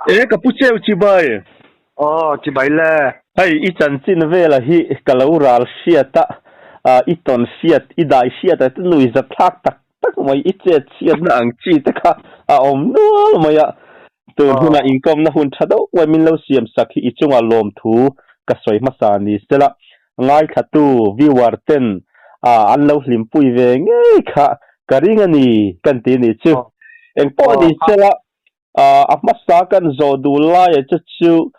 E ka pu cheu chibai. Aw chibai le. Hei i chanchin vela hi ka lo ral hriat a, i tawn hriat, i dai hriat a te nui za thlak tak tak mai, i chet chhiatna ang chi te kha a awm nual mai a. Tun hunah inkawmna hun tha deuh mai min lo siam sak hi i chunga lawmthu ka sawi hmasa ni sela, ngaithlatu, viewer, ten an lo hlimpui ve ngei kha ka ring a ni kan ti ni chu. Engpawh ni sela, a hmasa kan zawh duh laia che chu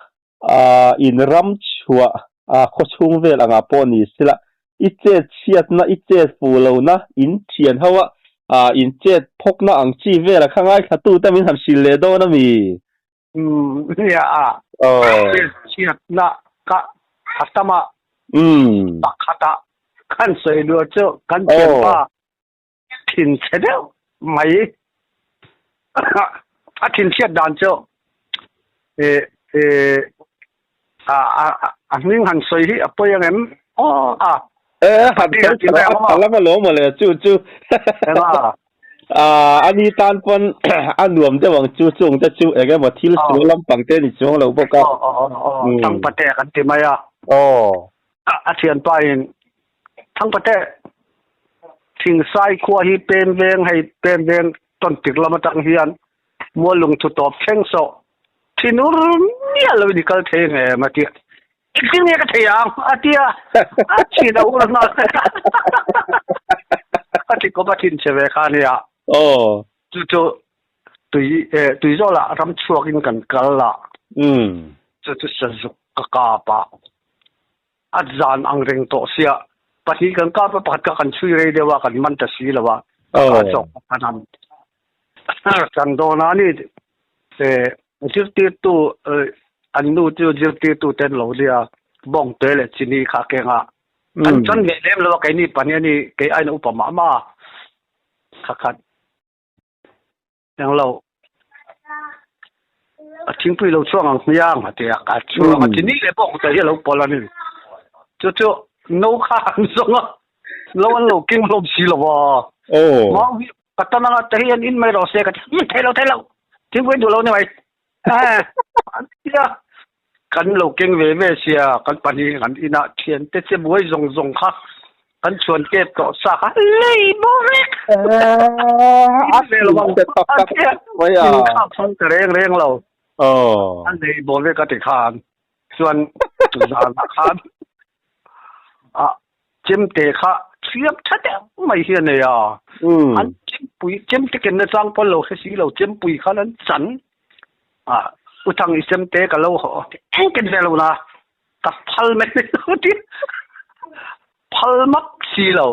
in ram chhuah khawchhung vel angah pawh ni sela, i chet chhiatna, i chet fuh lohna, in thian ho a in chet phawkna ang chi vela kha ngaithlatute min han hrilh leh dawn a mi? Umm nia a chhiatna ka a tam a pakhat ah kan sawi luah chu kan thianpa thinchhe deuh mai a thinchhiat dan chu eh eh a a hming han sawi hi a pawi ang em aw a Eh han sawi a lam alawm mawle chu chu Aaa ani tan pawn a nuam deuh ang chu chung te chu eng emaw thil sual lampang te ni chuang lo bawk a. Aw aw aw aw Thangpate kan ti mai a. Aw. A thianpa in Thangpate Thingsai khua hi pem veng hei pem veng tawn tik lam atang hian muallung thu tawp thleng sawh thinur miah lo in i kal thei nge em a ti a. Engtin nge ka thei ang? A ti a, a thin a ur nghal vek a. A ti kawp a thin che ve kha a nia. Aw. Chu chu tui eh tui zawlah ram chhuakin kan kal a. Umm. Chu chu sazuk ka kap a. A zan ang reng tawh sia. Pahnih kan kap a, pakhat kha kan chhui rei deuh a, kan man ta si lo a. Aw. A chawk kan han kan dawn a ni. Eh zirtirtu eh an nu chu zirtirtu te an lo nia bawngte leh chini kha a keng a an chan ve lem lo a keini pahnih a ni kei aiin a upa mah mah a kha khat englo a thingpui lo chhuak ang hmiang a ti a ka chhuak a chini leh bawngte hi a lo pawlh a ni chu chu no kha an zawng a lo an lo keng hlawm si lo va mau hi Ka tan anga te hi an in mai rawh se ka ti umm thei lo thei lo thingpui duh lo ni mai eh an ti a kan lo keng ve ve sia kan pahnih kan inah thian te che buai zawng zawng kha kan chhuan tep tawh sa kha lei bo vek a ve lo ang a ti a in khak chhang ta reng reng lo an lei bo vek a ti khan chuan zanah khan a Chemte kha thiam tha deuh mai hi a nei a, an chempui chemte kenna chang pawn lo hre si lo chempui khan an chan a, U Thang i chemte ka lo haw eng ken ve lo na ka phal mai mai lo ti phal mak si lo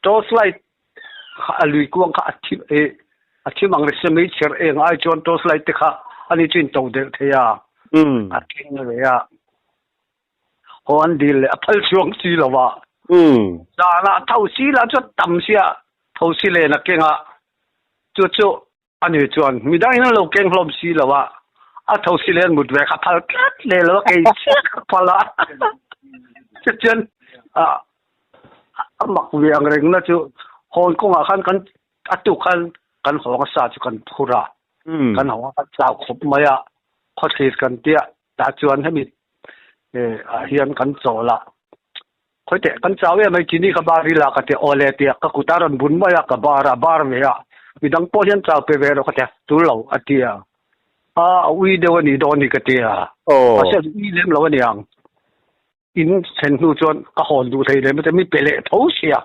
torch light kha a lui kuang kha a thi a thi mang rese mai chher eng ai chuan torch light te kha ani chu in to delh thei a a keng ve a. Haw an dil leh a phal chuang si lo a. Zanah tho si lah chu a tam sia, tho si len a keng a, chu chu a ni chuan midang in an lo keng hlawm si lo a, a tho si len mut ve kha phal tlat leh lo a, kei chiah kha phal a. Chu chuan a a mak ve ang reng na chu hawn kawngah khan kan a tuk khan kan hawng a sa chu kan phur a, kan hawng a kan chau khawp mai a, khawthlir kan tia Tah chuan hemi ah hian kan chawl a, khawi teh kan chau em ai chini ka bar ila ka ti awle tia ka kut a rawn bun mai a ka bar a bar ve a midang pawh hian chau pe ve rawh ka ti a tul lo a ti a a ui deuh a nih dawn hi ka ti a mahse ui lem lo a ni ang in thlen hnu chuan ka hawn duh thei lem a mi pe leh tho sia.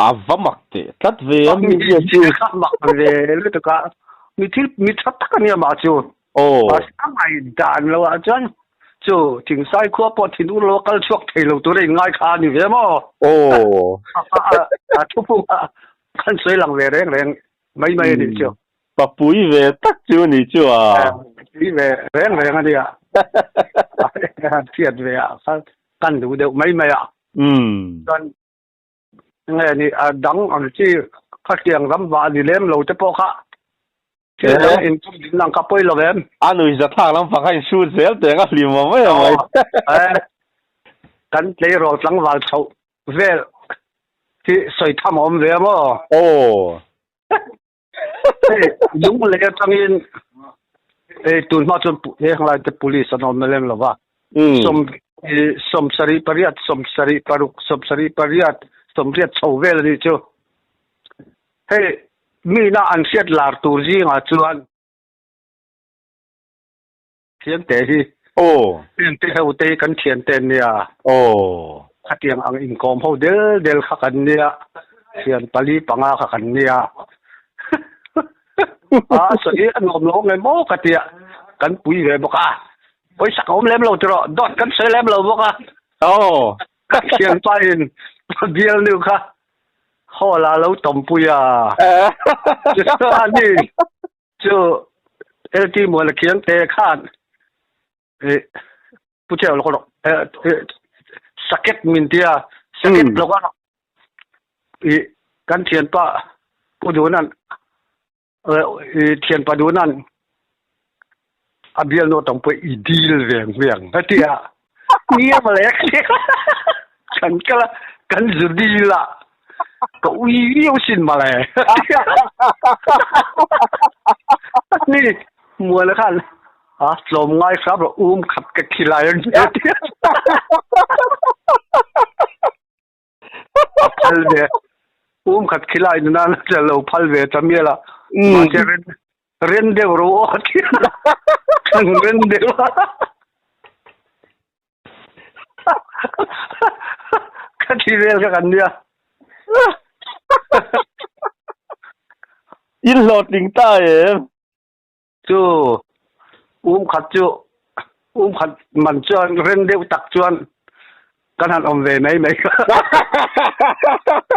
A va mak teh tlat ve a mi zia chu. A mak ve lutuk a mi thil mi tha tak a nia mah chu. Aw. Mahse a ngaih dan lo ah chuan chu Thingsai khua pawh thin ur lo a kal chhuak thei lo tur a inngai kha a ni ve maw? Aw. A thu pawh kan sawi lang ve reng reng mai mai a nih chu. Papui ve tak chu a nih chu a. Papui ve reng reng a nia. Hriat ve ah kan duh deuh mai mai a. Chuan nge ni a dang ang chi khatiang ram vah ni lem lo te pawh kha thil dang in tum din ang kha pawi lo em. A nui za thlak lam fang kha in shoot zel teng a hlim awm mai mai. Kan tleirawl tlangval chhoh vel hi sawi tham a awm ve a maw? Aw. Hei lung lei atangin. E tun hma chuan heng lai te police an awm lem lova. Sawm sawmsarih pariat, sawmsarih paruk, sawmsarih pariat, sawmriat chho vel a nih chu. Hei mina an hriat lar tur zingah chuan thiante hi thiante ho te hi kan thiante an nia. Khatiang ang inkawm ho del del kha kan nia, thian pali panga kha kan nia. A sawi a nuam lo nge maw ka tia kan pui ve bawk a. Pawisa ka awm lem lo tiraw, dawt kan sawi lem lo bawk a. Ka thianpa in bial nu kha hall ah lo tawmpui a. Chuan chu LT Muala Khiangte khan Pu Cheu lawk rawh saket min tia saket lawk a i kan thianpa Pu Dunan i thianpa Dunan a bialnu atang pawh i dil ve ang hmiang a ti a nia mawle kan kal a kan zu dil a ka ui viau sin mawle ni mual khan a tlawm ngai hrap rawh um khat ka khilai ang che a ti a a phal ve um khat khilai nuna na lo phal ve ta mial a mahse ren ren deuh ro aw a ti a kan ren deuh a ka thi vel kha kan nia In hlawhtling ta em? Chu um khat chu um khat man chuan rem deuh tak chuan kan han awm ve mai mai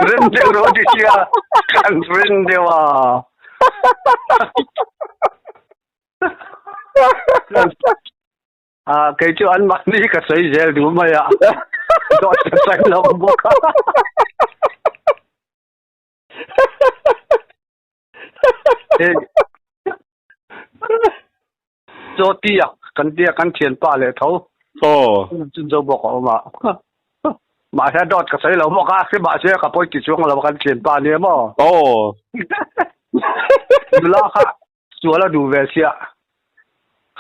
rem deuh rawh ti sia kan rem deuh a a kei chu an mahni ka sawi zel duh mai a dawt ka sawi lo bawk a Chaw ti a kan tia kan thianpa leh tho. Aw. Chun zo bawk a awm a. Mahse dawt ka sawi lo bawk a, hri mahse ka pawi ti chuang lo kan thianpa nia maw. Aw. Nula kha sual a duh ve sia.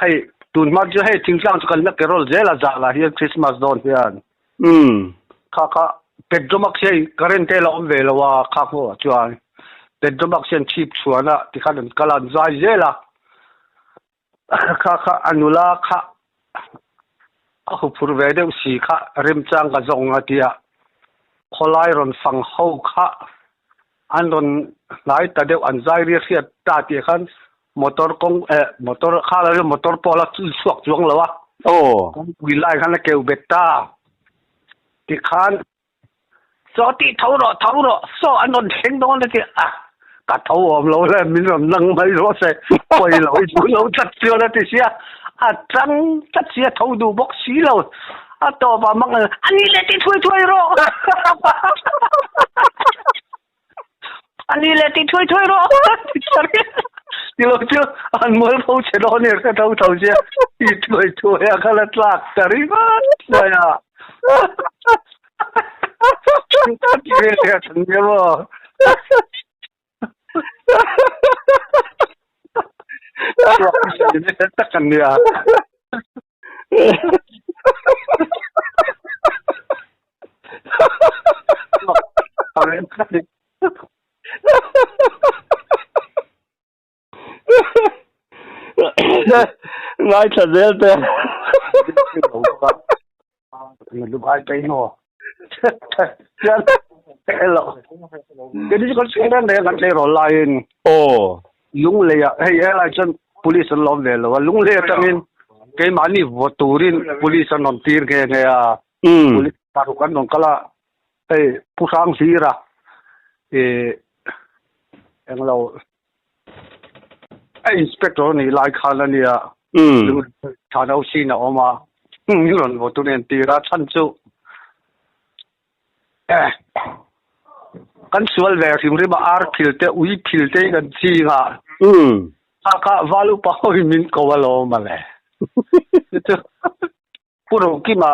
Hei tun hma chu hei thingtlang chu kan la ke rawl zel a zah lah hian Christmas dawn hian. Kha kha Petromax hian current te la awm ve lo a kha hmuh ah chuan Petromax hian chhip chhuan a tikhan an kal a an zai zel a kha kha a nula kha a huphur ve deuh si kha remchang ka zawng a tia khawlai rawn fang ho kha an rawn hnai ta deuh an zai ri hriat ta tih khan motor kawng eh motor kha la motor pawh la chhuak chuang lo a kawngpui lai khan a keu bet ta tikhan saw tih tho rawh tho rawh saw an rawn thleng dawn a ti a ka tho awm lo le min rawn nang mai rawh se pawi lo i duh lo tlat chuan a ti sia a chang tlat sia tho duh bawk si lo a tawp ah mang a ni le ti thuai thuai rawh a ni le ti thuai thuai rawh ti lo chu an mual pho che dawn ni ka tho tho sia ti thuai thuai a khala tlak ta ringawt mai a ti ve leh a than nia maw tak an nia. Ngaithla zel te. Dubai pe no. Kei chu kan chhung reng kan tleirawl laiin. Aw. Lunglei ah hei helai chuan police an lawm ve lo a, Lunglei atangin keimahni vaw turin police an rawn tir nghe nghe a, police paruk an rawn kal a, hei Pu Hranghlira ih englo a inspector a nih lai khan a nia, Thano Sin a awm a, min rawn vaw tur en tir a, chhan chu Kan sual ve hrim hrim a, ar phil te, ui phil te hi kan ching a. Kha kha val upa ho hi min ko alawm a le. Chu chu Pu Rokima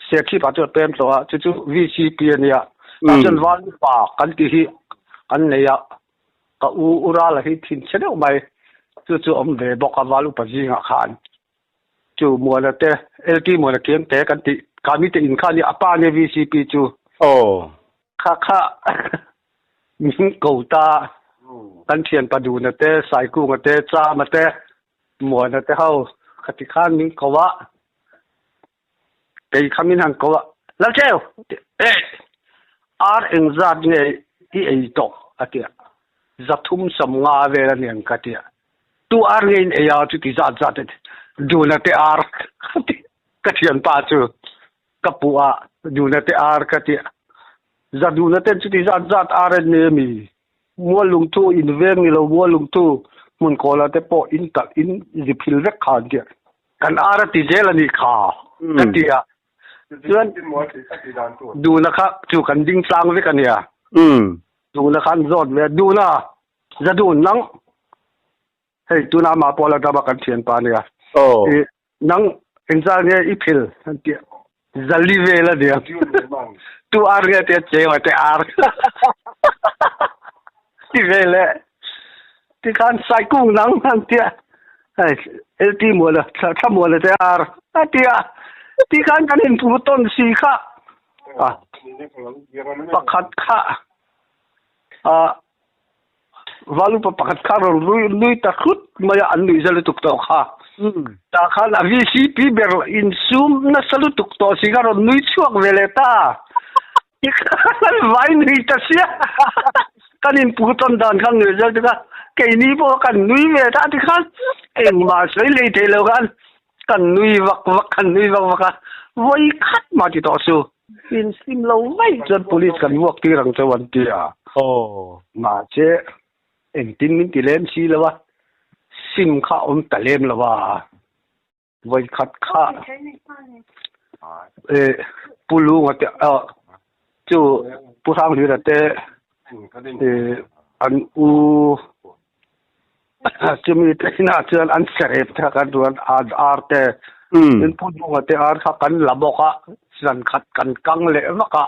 Serchhip ah chuan a pem tawh a, chu chu VCP a nia. Tah chuan val upa kan tih hi kan nei a, ka u Urala hi thinchhe deuh mai. Chu chu awm ve bawk a val upa zingah khan chu Muana te LT Muana kiam te kan tih kha mite in kha nia a pa nia VCP chu. Aw. Kha kha min ko ta kan thian Paduna te Saikunga te Chama te Muana te ho khati khan min ko a kei kha min han ko a Lalcheu e ar engzat nge i ei tawh a tia zathum sawmnga vel a niang ka tia tu ar nge in ei a chuti zat zat a ti Duna te ar ka ti ka thianpa chu ka puh a Duna te ar ka tia Zaduna ten chuti zat zat ar an nei ami Mual lungthu in veng ni lo mual lungthu hmun kawla te pawh in talh in ziphil vek kha an tia. Kan ar a ti zel a nih kha ka ti a. Chuan Duna kha chu kan ding tlang vek a nia. Duna kha an zawt ve a, Duna, Zadun nang hei tuna amah pawh la dam a kan thianpa a nia. I Nang engzah nge i phil an ti zali vel a nia tu ar nge te cheng a te ar ti vel e ti khan sai kung nang an tia hei LT muala thla muala te ar a tia ti khan kan in pu ton si kha a pakhat kha a Valupa pakhat kha rawn rui nui ta hlut mai a, an nuih za lutuk tawh kha. Tah khan a VCP ber insum nasa lutuk tawh si kha rawn nui chhuak ve leh ta. Tikhan an vai nui ta sia. Kan inpu tawn dan khan nuih zel tika keini pawh kan nui ve ta tikhan engmah sawi lei thei lo khan kan nui vak vak kan nui vak vak a, vawi khat mah ti tawh su. In sim lo mai chuan police kan vuak tir ang chauh an ti a. Mahse engtin min ti lem si lo a, sim kha a awm ta lem lo a. Vawikhat kha Pu Lunga te chu Pu Hranghlira te an u Chumi te inah chuan an serep te kha kan ruan ar te in pu hnunga te ar kha kan la bawk a zan khat kan kang leh vak a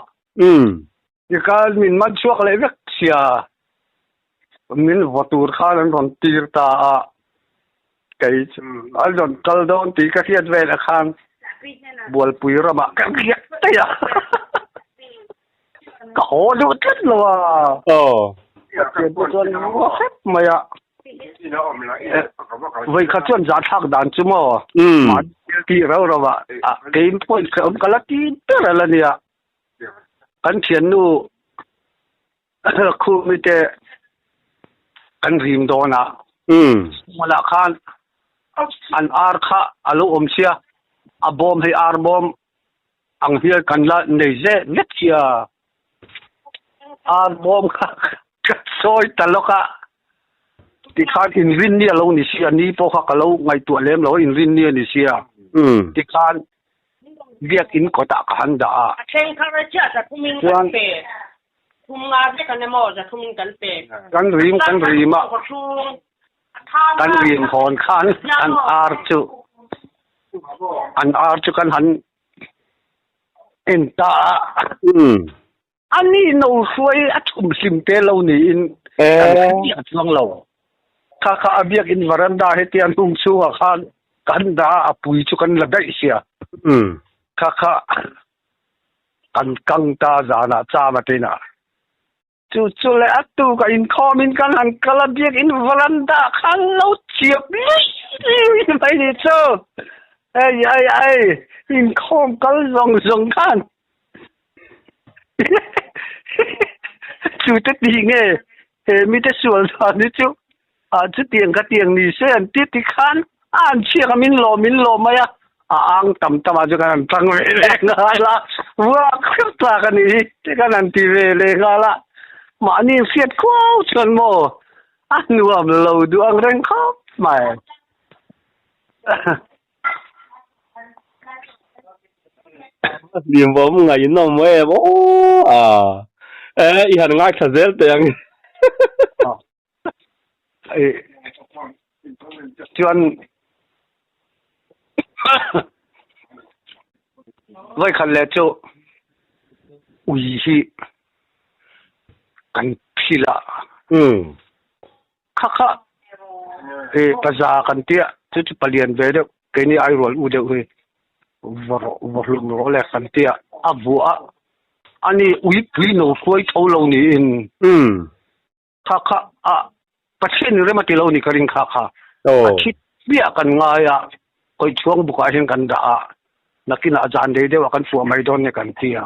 tikhan min man chhuak leh vek sia min vaw tur khan an rawn tir ta a kei an rawn kal dawn tih ka hriat velah khan bualpui ramah ka riak daih a. Ka haw deuh tlat lo a. Aw. Ka thian pawh chuan ruah hrep mai a. Vawi khat chuan zah thlak dan chu maw. Mahni thil tih rau rau ah kei pawh in hrehawm ka la ti ber a la nia. Kan thiannu Khumi te kan rim dawn a. Hmulah khan an ar kha a lo awm sia. A bawm hei ar bawm Ang hian kan la nei zeh vek sia. Ar bawm kha ka sawi ta lawk a, tikhan inrinni a lo ni sia, ni pawh kha ka lo ngaihtuah lem lo a, inrinni a ni sia. Tikhan biakin kawtah ka han dah a. A then kha chiah zathumin kan pe, thum nga vek an emaw zathumin kan pe. Kan rim kan rim a. Kan rim hawn khan an ar chu an ar chu kan han en ta a. A ni no hruai a thum hlim te lo niin kan hre chiah chuang lo. Kha kha a biakin varanda hetia hnung chhungah khan kan dah a, a pui chu kan la daih sia. Kha kha kan kang ta zanah cham a tinah. Chu chu leh a tu ka inkhawmin kan han kal a, biakin varanda khan lo chiap luih luih mai ni chu. Ei ei ei, inkhawm kal zawng zawng khan chu te tih nge he mite sual dan hi chu ah chutiang ka tiang ni se an ti ti khan a an chhiak a min lawm min lawm mai a, a ang tam tam ah chu kan han tang ve leh nghal a, vuak hrep tlak a nih hi ti khan han ti ve leh nghal a, mahni hriat khuau chuan maw a nuam lo duh ang reng khawp mai. Hlim vawm ngaihnawm em aw a e i han ngaithla zel teh ang. Chuan vawikhat leh chu ui hi kan phil a. Kha kha. E paza kan tia chu chu palian ve deuh keini ai rual u deuh hi vaw rawh vaw hlum rawh le kan tia a vuah a ani uipui no hruai tho lo niin kha kha a Pathian rem a ti lo ni ka ring kha kha a thi piah kan ngai a kawichhuang bukah hian kan dah a nakinah zan rei deuhah kan fuah mai dawn nge kan ti a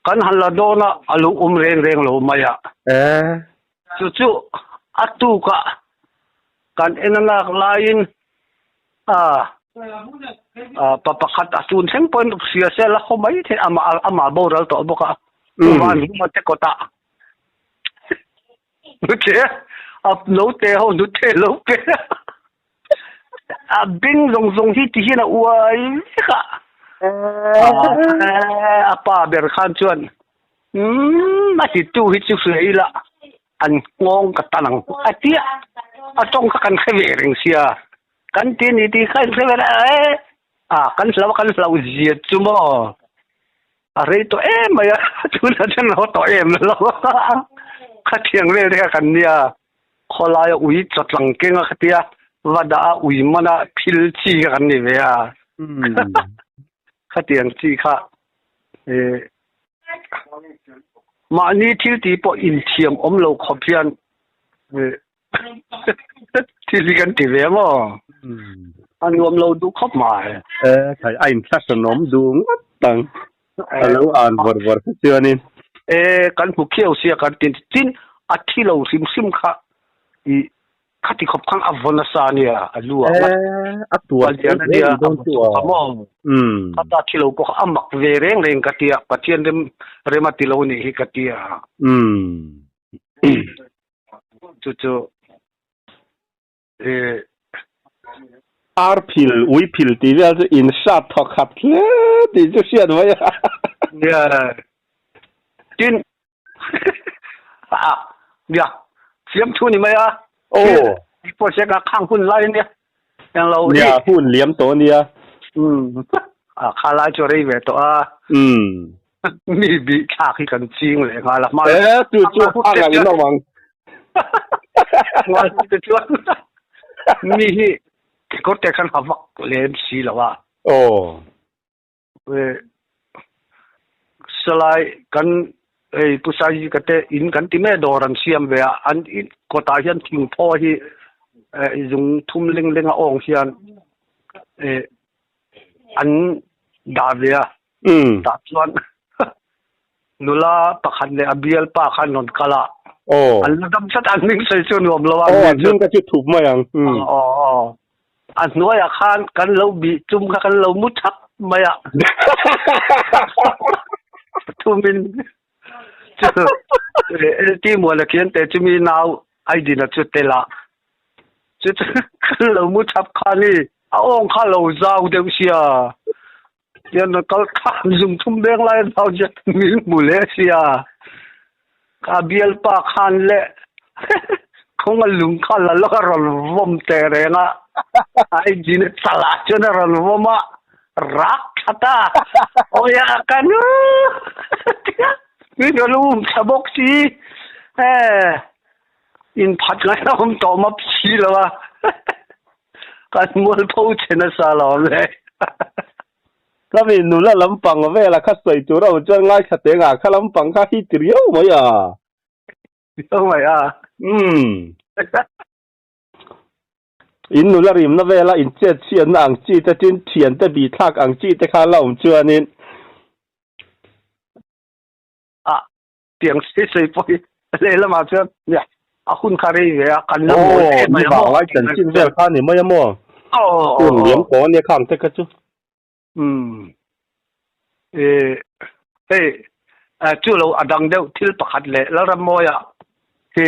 kan han la dawn a a lo awm reng reng lo mai a chu chu a tukah kan en a lak laiin a pa pakhat a tun thleng pawhin hria se la khaw mai thei amah amah boral tawh bawk a van huma te kawtah Nute a note ho nute lo pe a beng zawng zawng hi ti hian a uai vek a a pa ber khan chuan umm a titu hi chu hria ila an nghawng ka tan ang a tia a tawng kha kan hre ve reng sia kan ti a ni tih kha in hre ve a kan hlau a kan hlau zia chu maw. A rei tawh em mai a, tunah chuan a haw tawh em lo kha thiang vel te kha kan nia, khawlaia ui chawtlang keng a khatia va dah a ui mana phil chi kha kan ni ve a, khatiang chi kha eh mahni thil tih pawh inthiam awm lo khawp hian eh Thil hi kan ti ve maw? A nuam lo duh khawp mai. E, thai a inthlahrun awm duh ngawt ang. A lo an vawr vawr kha chuanin. E, kan hmu khiau sia kan tin tin a thi lo hrim hrim kha i khati khawp khan a vaw nasa ania a lu ah. E, a tuar hle ania a vaw chawp kha maw? Khata thi lo pawh kha a mak ve reng reng ka tia Pathian rem rem a ti lo nih hi ka tia. Chu chu eh. Ar phil, ui phil tih vel chu in hrat thawk khat hle tih chu hriat mai a. Nia. Tin a nia siam thu ni mai a. Aw. Pawh se ka khang hun lai ania. Eng lo Nia hun liam tawh ania. Umm a kha lai chu a rei ve tawh a. Umm. Mi bih thlak hi kan ching leh nghal a. E chu chu a ngaihnawm ang. Hmai te chuan mi hi kekawr te khan ha vak lem si lo a. Aw. Salai kan hei Pu Saiji ka te in kan ti mai a dawr an siam ve a an in kawtah hian thingphaw hi zung thum leng leng a awng hian an dah ve a tah chuan nula pakhat leh a bialpa khan rawn kal a an la dam tlat a an hming sawi chu nuam lo a aw an hming ka chu thup mai ang aw aw A hnuaiah khan kan lo bih tum kha kan lo mu thap mai a. Thumin chu LT Muana khian te chumi nau Aidina chu tel a. Chu chu kan lo mu thap kha ni. A awng kha lo zau deuh sia. Tian kal khan zum thum beng lai nau jet min hmu leh sia. Ka bialpa khan le khawng a lung kha la lawk a rawn vawm teh reng a. A engine a chal ah chuan a rawn vawm a, rak that a. Awi a ka nu min rawn um thla bawk si. Eh in phat ngai a awm tawh map si lo a. Kan mualpho che nasa lo awm le. Ka mi nula lampang vela kha sawi tur a awm chuan ngaithla teng ah kha lampang kha hit riau mai a. Riau mai a. Umm. In nula rimna vela in chet chhiatna ang chi te tin thian te bi thlak ang chi te kha la awm chuanin. A tiang sawi sawi pawh hi lehlamah chuan nia a hun kha rei ve a kan la mawi em mai a maw. Aw, chanchin vel kha ni mai a maw. Hun liam tawh ania khang te kha chu. Umm e hei chu lo a dang deuh thil pakhat leh Lalrammawia hi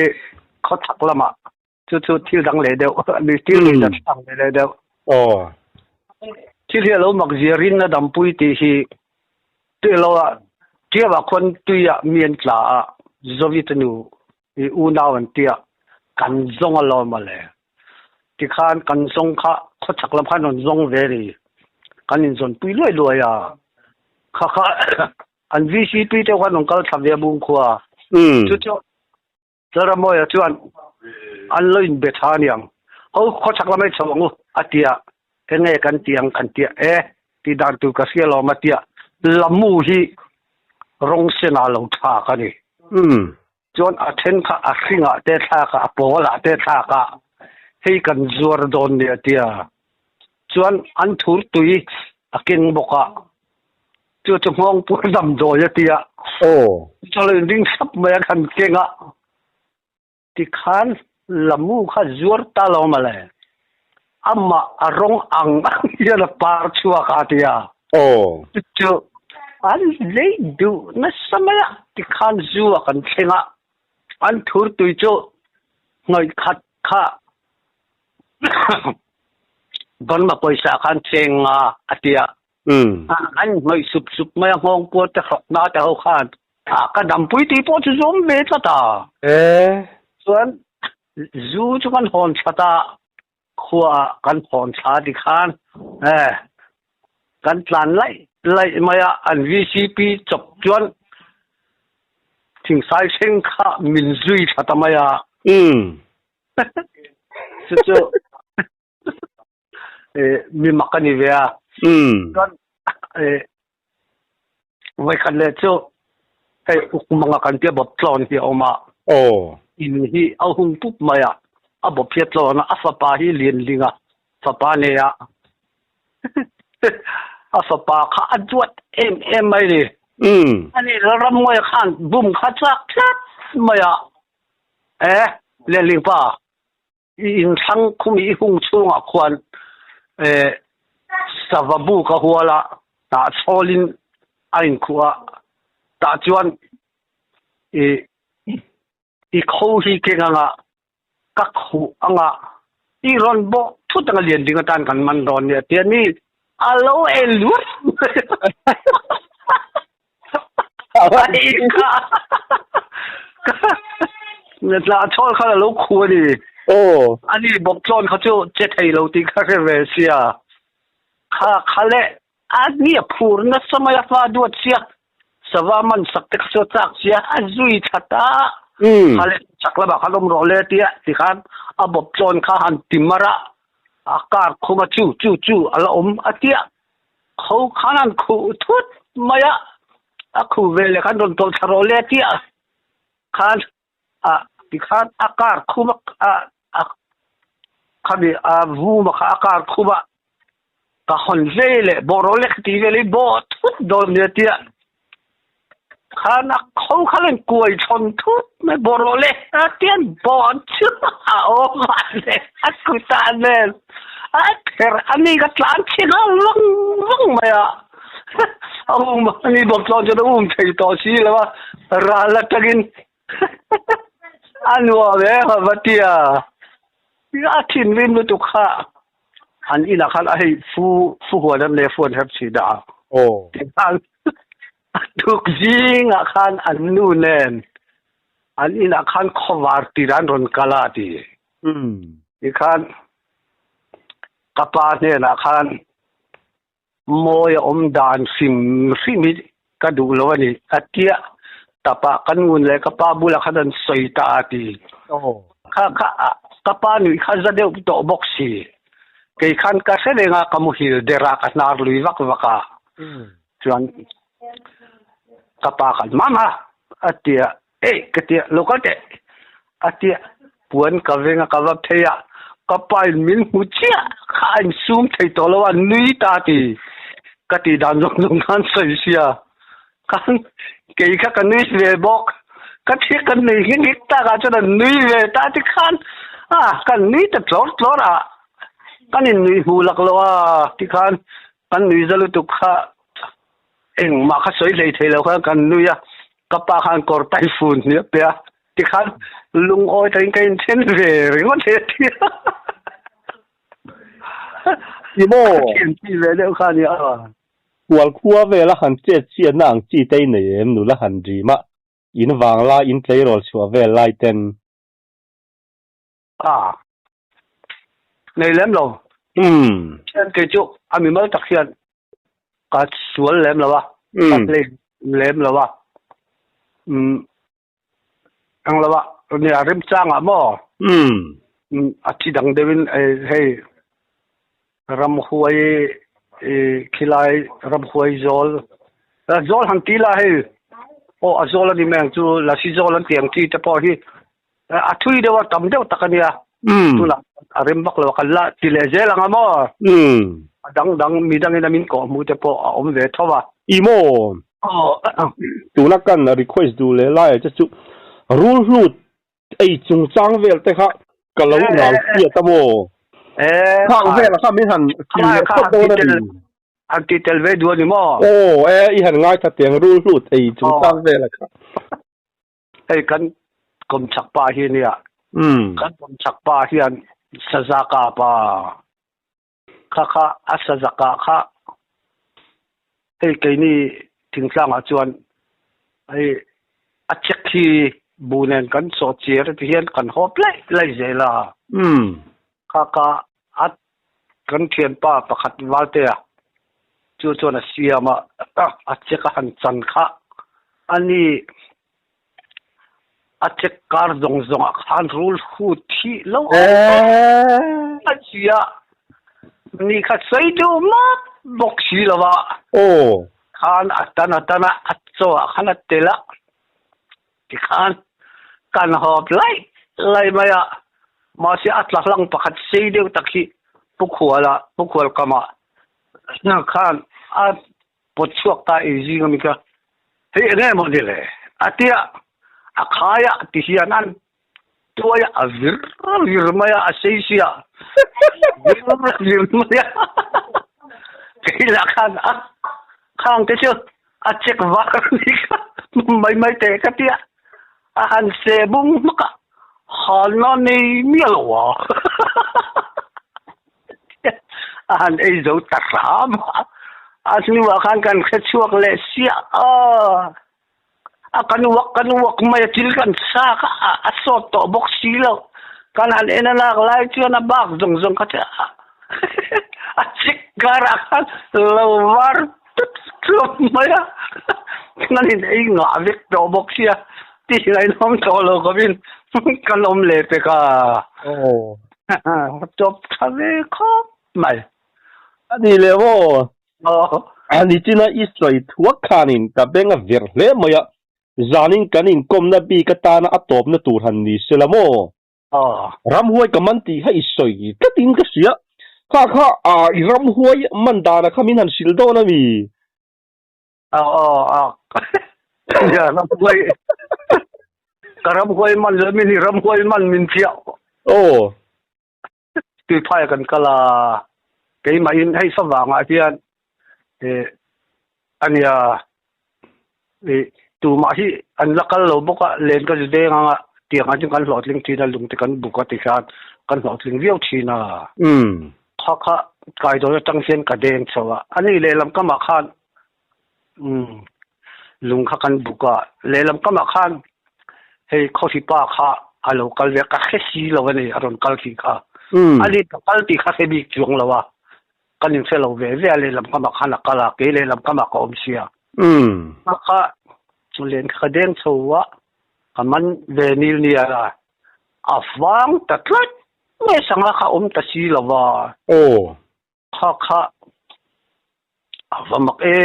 khawchhak lamah chu chu thil dang leh deuh ni thil ni zat dang leh leh deuh. Aw. Thil hi a lo mak zia rin a dampui tih hi tui lo a Ṭiau ah khuan tui ah mi an tla a Zovi te nu i unau an tia kan zawng a lawm a le. Tikhan kan zawng kha khawchhak lam khan rawn zawng ve ri kan inzawn pui luai luai a kha kha an VCP te khan rawn kal thla ve a Bungkhua. Chu chu Lalramawia chuan an lo inbe tha aniang. Ho khawchhak lamah i chho ang u a ti a, enge kan ti ang kan tia e tih dan tur ka hria lawm a tia Lamu hi rawng senah lo thlak a ni. Chuan a then kha a hringah te thlak a, a pawlah te thlak a, hei kan zuar dawn nia tia. Chuan an thur tui a keng bawk a, chu chu nghawngpur damdawi a tia. Chu lo inring thlap mai a kan keng a. Tikhan Lamu kha zuar ta lo mawle. Amah a rawng ang ang hian a par chhuak a tia. Chu chu an lei duh nasa mai a. Tikhan zu a kan thleng a, an thur tui chu hnawih khat kha Burma pawisa khan cheng nga a tia. An hnawih sup sup mai a, nghawng puar te hrawk na te ho khan. A ka dampui tih pawh chu zawm ve tlat a. Chuan zu chu kan hawn that a, khua ah kan hawn thla ti khan e kan tlan laih laih mai a, an VCP chawp chuan thingsai thleng kha min zui thla ta mai a. Chu chu mi mak a ni ve a. Chuan Vawikhat leh chu hei uk manga kan tia bawp tlawn hi a awm a. In hi a hung pup mai a, a bawp hi a tlawn a, a fapa hi Lianlinga fapa nei a. A fapa kha a duat em em mai ni. Ani Lalramngawia khan bum kha chak tlat mai a. E, Lianling pa, I inthlang khumi i hung chhungah khuan sava bu ka hual a, tah chhawlin a inkhuh a, tah chuan i i kho hi keng anga ka khuh anga i rawn bawk thut anga lian ding atan kan man dawn nia tia ni a lo en luat Tla chhawl kha a lo khu a ni. Aw. Ani bawk tlawn kha chu che thei lo tih kha hre ve sia. Kha kha le a ni a phur nasa mai a fa duat sia. Sava man sak te kha chu a chak sia a zui that a. Kha le chak lamah khan awm rawh le tia tikhan a bawp tlawn kha han ti mar a. A kar khum a chu chu chu a la awm a tia. Kho khan an khuh thut mai a, a khuh ve leh khan rawn tawlh thla rawh le tia khan a tikhan a kar khum a a khami a vum a kha a kar khum a ka hawn ve leh bawh rawh le ka ti vel i bawh thut dawn nia tia khan a kho khan an kuai thawn thut mai bawh rawh le a tian bawh an chu a awm a le a kutah nen a kher a ni ka tlan chhe nghal vang vang mai a a um a ni bawk tlawn chuan a um thei tawh si lo a ral atangin a nuam em a va tia a thinrim lutuk kha an inah khan a hei fu fu huan an leh fu an herh chhin a tikhan a tuk zingah khan an nu nen an inah khan khawvar tir an rawn kal a ti tikhan ka pa hnenah khan Mawi a awm dan hrim hrim hi ka duh lo a ni. A tia tapa ka nu leh ka pa bulah khan an sawi ta a ti. Kha kha ka pa nuih kha za deuh tawh bawk si. Kei khan ka hre reng a, ka muhil der a, ka hnar lui vak vak a. Chuan ka pa khan, Mama! a ti a, Ei! ka ti a, lo kal teh! a ti a, puan ka veng a, ka va phei a, ka pa in min hmu chiah kha a insum thei tawh lo a, nui ta ti ka tih dan zawng zawng khan sawi sia, khan kei kha ka nui ve bawk, ka thi ka nui nghek nghek tak ah chuan a nui ve ta ti khan a kan nui ta tlawr tlawr a, kan in nui hmuh lak lo a ti khan kan nui za lutuk kha engmah kha sawi hlei thei lo khan kan nui a, ka pa khan kawr typhoon hniah pe a tikhan lungawi takin ka inthen ve ringawt he tia Ti maw? Ka thian chi ve deuh kha a ni a. Kual khua vela han chet chiatna ang chi te i nei em nula han rim a, in vang lai in tleirawl chhuah vel lai ten. A nei lem lo. Thian kei chu a mimal tak hian ka sual lem lo a, ka play lem lo a. Ang lo a, nia remchangah maw? A thi dang deuhin hei ramhuai khilai ramhuai zawl zawl han ti la hei aw a zawl a ni mai ang chu lasi zawl an tih ang chi te pawh hi a thui deuh a tam deuh tak a nia tunah a rem vak lo a kan la ti leh zel ang a maw a dang dang mi dangin a min kawh hmuh te pawh a awm ve tho a. I maw? Tuna kan request duh leh laiah che chu rul hlut Ei chungchang vel te kha ka lo ngal hriat a maw? Khang vel kha min han thil leh phawt dawn a ni. Han ti tel ve duh a ni maw? Aw e, i han ngaithla teng rul hlut ei chungchang vel a kha. Hei kan kawmchhak pa hi nia. Kan kawmchhak pa hian saza kap a. Kha kha a saza kah kha hei keini thingtlangah chuan hei a check hi bu nen kan sawh chiar ti hian kan hawp laih laih zel a. Kha kha a kan thianpa pakhat Valtea chu chuan a siam a, a check a han chan kha a ni. A check kar zawng zawngah khan rul hut thih lo a si a, ni kha sawi deuh map bawk si lo a. Khan a tan a tan a, a chaw ah khan a tel a, tikhan kan hawp laih laih mai a, mahse a tla hlang pakhat sei deuh tak hi Pu Khuala, Pu Khualkama khan a Pawt chhuak ta ei zing a mi kha hei eng emaw ni le? A ti a, a khai a ti hian an tuai a, a vir vir mai a, a sei si a, vir vir mai a, kei lah khan a khang te chu a check var a ni kha mai mai teh ka ti a, a han se bung hmak a, han a nei miah lo a, A han ei zo ta hram a, a hnuah khan kan hre chhuak leh siah a, a kan uak kan uak mai a thil kan chak a, a sawt tawh bawk si lo, kan han en a lak lai chuan a bak zawng zawng kha chu a chik karah khan lo var tut tut mai a, kan in ei ngah vek tawh bawk sia, tih ngaihnawm tawh lo khawpin kan awm leh pek a. Chawp tha ve khawp mai. A ni leh maw? A ni china i sawi thuak khanin ka beng a ver hle mai a, zanin kan inkawmna bik atana a tawpna tur han ni se la maw? Ramhuai ka man tih kha i sawi tlatin ka hria. Kha kha i ramhuai man dana kha min han hrilh dawn a mi? Aw aw aw. Ya ramhuai ka ramhuai man lo min hi ramhuai man min chiah. Aw. Tuiphai kan kal a keimah in hei favangah hian eh ania eh tumah hi an la kal lo bawk a len ka zu deng anga tiang ah chuan kan hlawhtling thin a lungte kan buk a ti khan kan hlawhtling viau thin a. Kha kha kaidawn atang hian ka deng chho a, ani lehlam kamah khan umm lung kha kan buk a, lehlam kamah khan hei khawhripa kha a lo kal ve a, ka hre si lo a ni a rawn kal tih kha, ani ka kal tih kha hre bik chuang lo a, kan inhre lo ve ve a, lehlam kamah khan a kal a, kei lehlam kamah ka awm sia. Kha kha len kha ka deng chho a, ka man ve nil nia a vang ta tlat. Nge sanga kha awm ta si lo va. Aw. Kha kha a va mak e,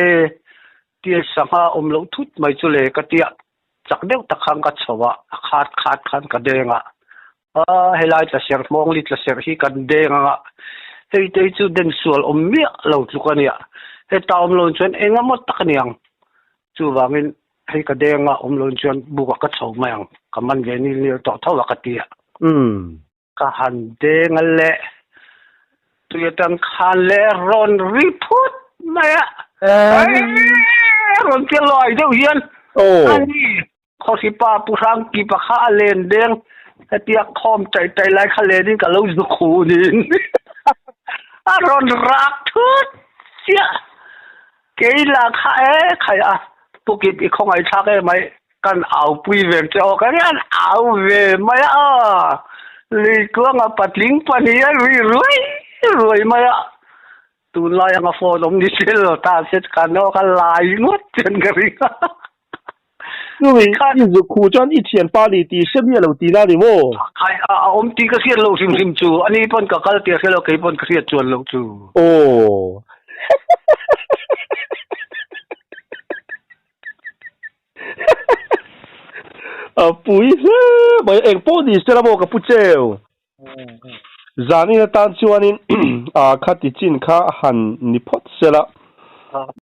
tia sangha awm loh thut mai chu le ka tia chak deuh tak khan ka chho a, a khat khat khan ka deng a, a helai tla ser hmawng li tla ser hi kan deng anga hei te hi chu den sual awm miah lo tluk a nia, heta awm lo chuan eng emaw tak a niang, chuvangin Hei ka deng a awm loin chuan buk a ka chho mai ang, ka man ve nil nil tawh tho a ka ti a. Ka han deng a le, tui atang khan le rawn ri phut mai a, rawn tia luai deuh hian a ni, Khawhripa Pu Hrangkipa kha a len deng, hetia khawm taih taih lai kha lenin ka lo zu khu niin a rawn rak thut chiah. Kei lah kha e khai a, Pukip i khawngaih thlak em mai, kan au pui ve che aw ka nia, an au ve mai a, Leikuanga patling pahnih a ri ruai ruai mai a, tunlai anga phone awm ni sel lo ta se kan aw ka lai ngawt chuan ka ring a. Chumi i zuk khuh chuan i thianpa ni tih hre miah lo tihna a ni maw? Khai a awm tih ka hriat loh hrim hrim chu. Ani pawn ka kal tih a hre lo, kei pawn ka hriat chuan loh chu. Aw. A pui hle mai, eng pawh ni se la maw ka pu cheu. Zanin atan chuanin a khati chin kha han ni phawt se la.